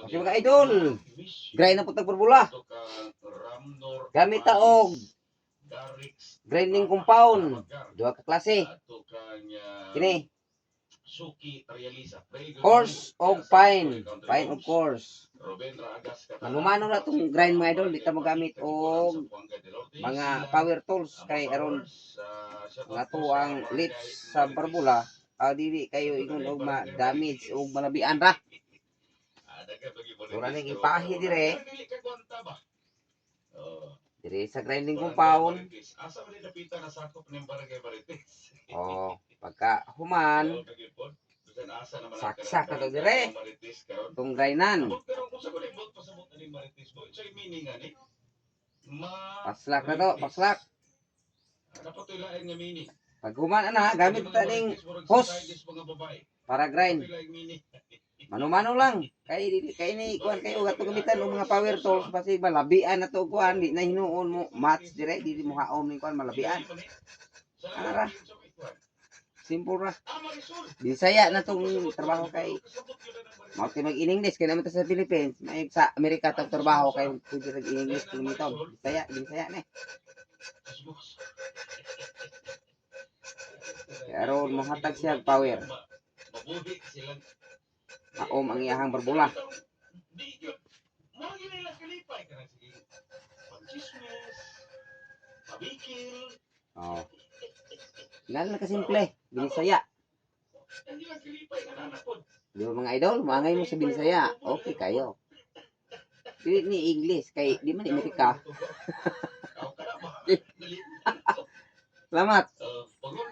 Okay, mga idol. Grind na po tag barbula. Gamit ta og grinding compound. Duha ka klase. Kini, coarse og fine. Fine og coarse. Manumano na tong grind, mga idol, di ta mogamit og mga power tools kay aron nga to ang lips sa barbula, dili kayo ingon og ma-damage og malabian ra. Mura ning ipahi dire. Dire sa grinding compound. Asa man dapita nasakop ning Barangay Marites? Oh, pagka human, saksak na to dire. Itong grindan. Paslak na to, paslak. Pag human ana, gamit ta ning hose para grind. Mano-mano lang. Kay dili kay ni kuan kayo ato gamitan og mga power tools, basig malabian na to kuan, di na hinuon mo match dire, dili mo haom ning kuan, malabian. Ana ra. Simple ra. Bisaya na tong trabaho kay mao kay mag-in-English kay naman ta sa Philippines, may sa Amerika tong trabaho kay pwede rag in-English gamiton. Bisaya, Bisaya na. Kay aron mohatag siya og power. Haom ang iyahang barbula. Mo gini lang kalipay kanang sige. Pagchismis, pabikil, Oh. Lalo na kasimple, Binisaya. ang ilang kalipay nga nanakod. Di ba, mga idol, maangay mo sa Binisaya. Okay kayo. Dili ni English kay di man Amerika. Aw ka na ba? Salamat. Pagod.